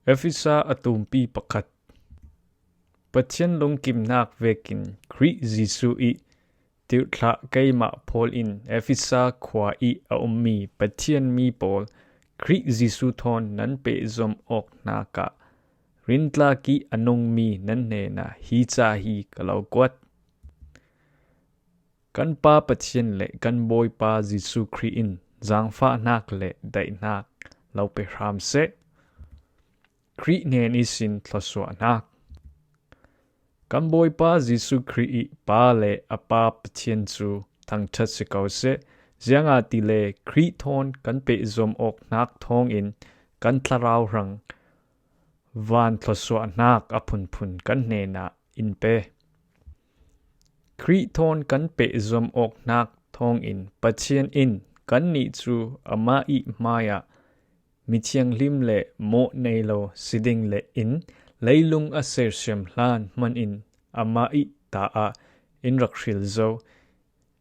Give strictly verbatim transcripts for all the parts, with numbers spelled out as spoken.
Efesa a tumpi pakhat. Pathian lungkimnak vekin Khrih Jesuh ih tirhthlah keimah Paul in Efesa khua ih a ummi Pathian mi pawl, Khrih Jesuh thawn nan pehzom awknak ah rintlak ih a nungmi nan hnenah hi ca hi ka lo kuat. Kan Pa Pathian le kan Bawipa Jesuh Khrih in zaangfahnak le daihnak lo pe hram seh. Khrih hnen ihsin thluasuahnak. Kan Bawipa Jesuh Khrih ih Pa le a Pa Pathian cu thangṭhat si ko seh, ziangahtile Khrih thawn kan pehzom awknak thawngin kan thlarau hrang van thluasuahnak a phunphun kan hnenah in pe. Khrih thawn kan pehzom awknak thawngin Pathian in kannih cu amah ih hmaiah mithianghlim le mawh nei lo si ding le in leilung a sersiam hlan hmanin amah ih ta ah in rak hril zo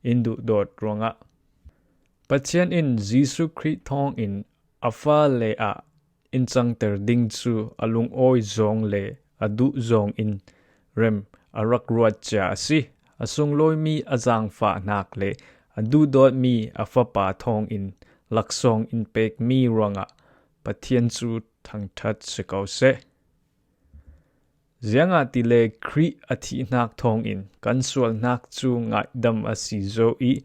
in duhdawt ruangah Pathian in Jesuh Khrih thawngin a fale ah in cangter ding cu a lungawi zawng le a duh zawng in rem a rak ruat cia a si. A sunglawimi a zaangfahnak le a duhdawtmi a Fapa thawngin laksawng in pekmi ruangah Pathian cu thangṭhat si ko seh. Ziangahtile Khrih a thihnak thawngin kan sualnak cu ngaihdam a si zo ih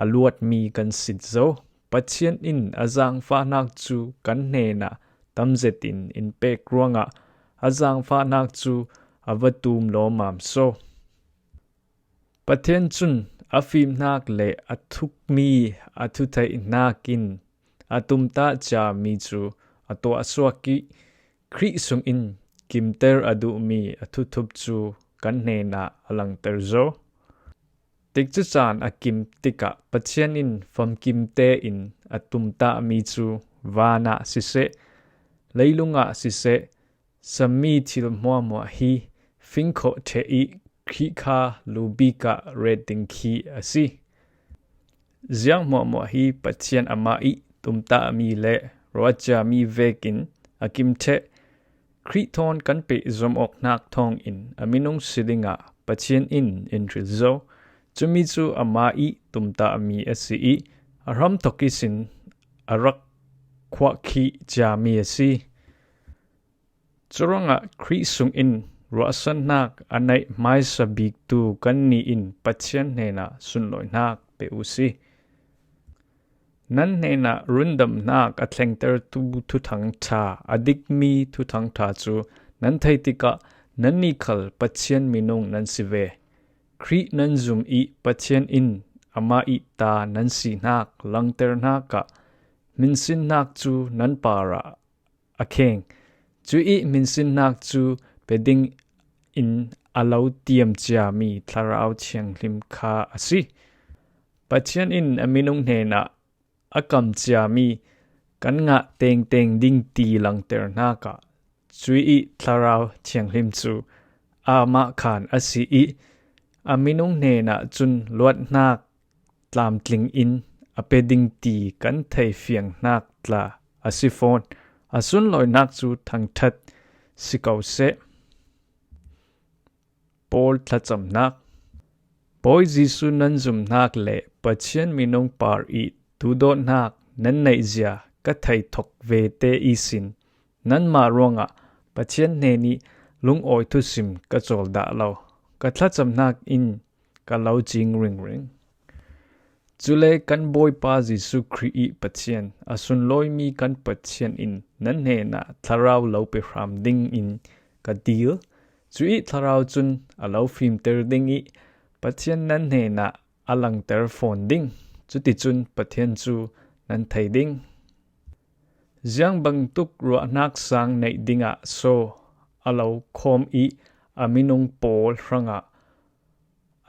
a luatmi kan si zo. Pathian in a zaangfahnak cu kan hnenah tam zetin in pek ruangah a zaangfahnak cu a va tum lawmam so. Pathian cun a fimnak le a thukmi a thutheihnak in a tumtah ciami cu a tuahsuak ih Khrih sungin kimter a duhmi a thuthup cu kan hnenah a langter zo. Tikcu caan a kim tikah Pathian in famkimte in a tumtahmi cu vanah siseh, leilungah siseh, sammi thil hmuahhmuah hi fingkhawh ṭheh ih Khrih kha lubik ah ret ding khi a si. Ziang hmuahhmuah hi Pathian amah ih tumtahmi le ruatciami vekin a kim ṭheh. Khrih thawn kan pehzom awknak thawngin a minung si dingah Pathian in in hril zo. Cumi cu amah ih tumtahmi a si ih a hramthok ihsin a rak khuahkhih ciami a si. Curuangah Khrih sungin ruahsannak a neih hmaisa biktu kannih in Pathian hnenah sunlawinak pe u si. Nan hnenah rundamnak a thlengtertu thuthang ṭha, a dikmi thuthang ṭha cu nan thei tikah nannih khal Pathian minung nan si ve. Khrih nan zum ih Pathian in amah ih ta nan sihnak langhternak ah hminsinnak cu nan parah a kheng. Cuih hminsinnak cu pe ding in a lo tiam ciami Thlarau Thianghlim kha a si. Pathian in a minung hnenah a kam ciami kan ngah tengteng ding ti langhternak ah cuih Thlarau Thianghlim cu amah khan a si ih a minung hnenah cun luatnak tlamtling in a pe ding ti kan theifianghnak tla a si fawn. A sunlawinak cu thangṭhat si ko seh. Paul thlacamnak. Bawi Jesuh nan zumhnak le Pathian minung par ih duhdawtnak nan neihzia ka thei thok vete ihsin nanmah ruangah Pathian hnen ih lungawi thusim ka cawl dah lo. Ka thlacamnak in ka lo cing ringring. Cule kan Bawipa Jesuh Khrih ih Pathian, a sunlawimi kan Pathian in nan hnenah thlarau lo pe hram dingin ka dil. Cuih thlarau cun a lo fimter ding ih Pathian nan hnenah a langter fawn ding. Cuticun Pathian cu nan thei ding. Ziang bangtuk ruahnak sang neih dingah so a lo khawm ih a minung pawl hrangah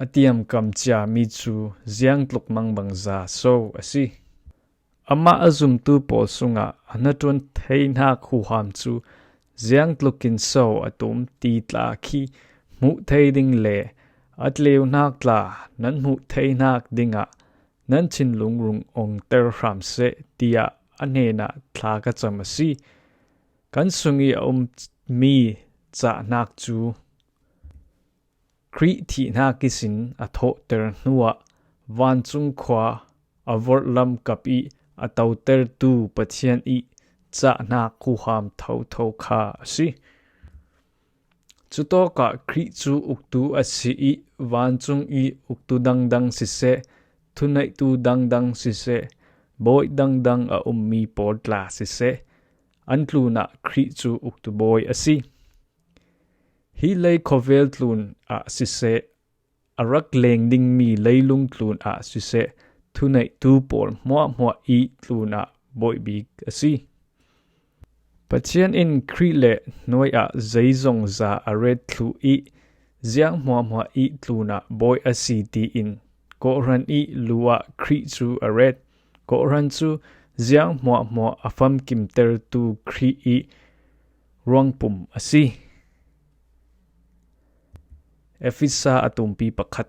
a tiamkam ciami cu ziangtluk mangbangza so a si. Amah a zumtu pawl sungah a hnaṭuan theinak huham cu ziangtlukin so a tum ti tla khi hmuh thei ding le a tleunak tla nan hmuh theinak dingah nan thinlung rung ongter hram seh, tiah a hnenah thla ka cam a si. Kan sung i a um mi cahnak cu Khrih thihnak ihsin a thawhter hnuah vancung khua a vorhlam kap i a totertu Pathian i cahnak huham thotho kha a si. Cutawkah Khrih cu uktu a si i vancung i uktu dangdang siseh, thuneihtu dangdang siseh, bawi dangdang a ummi pawl tla siseh, an tlunah Khrih cu uktu bawi a si. Hi lei khawvel tlun ah siseh, a rak leng dingmi leilung tlun ah siseh, thuneihtu pawl hmuahhmuah i tlunah bawihbik a si. Pathian in Khrih le hnuai ah zeizong za a ret thluh i ziang hmuahhmuah i tlunah bawi a si tiin kawhhran i lu ah Khrih cu a ret. Kawhhran cu ziang hmuahhmuah a famkimtertu Khrih i ruangpum a si. Efesa a tumpi pakhat.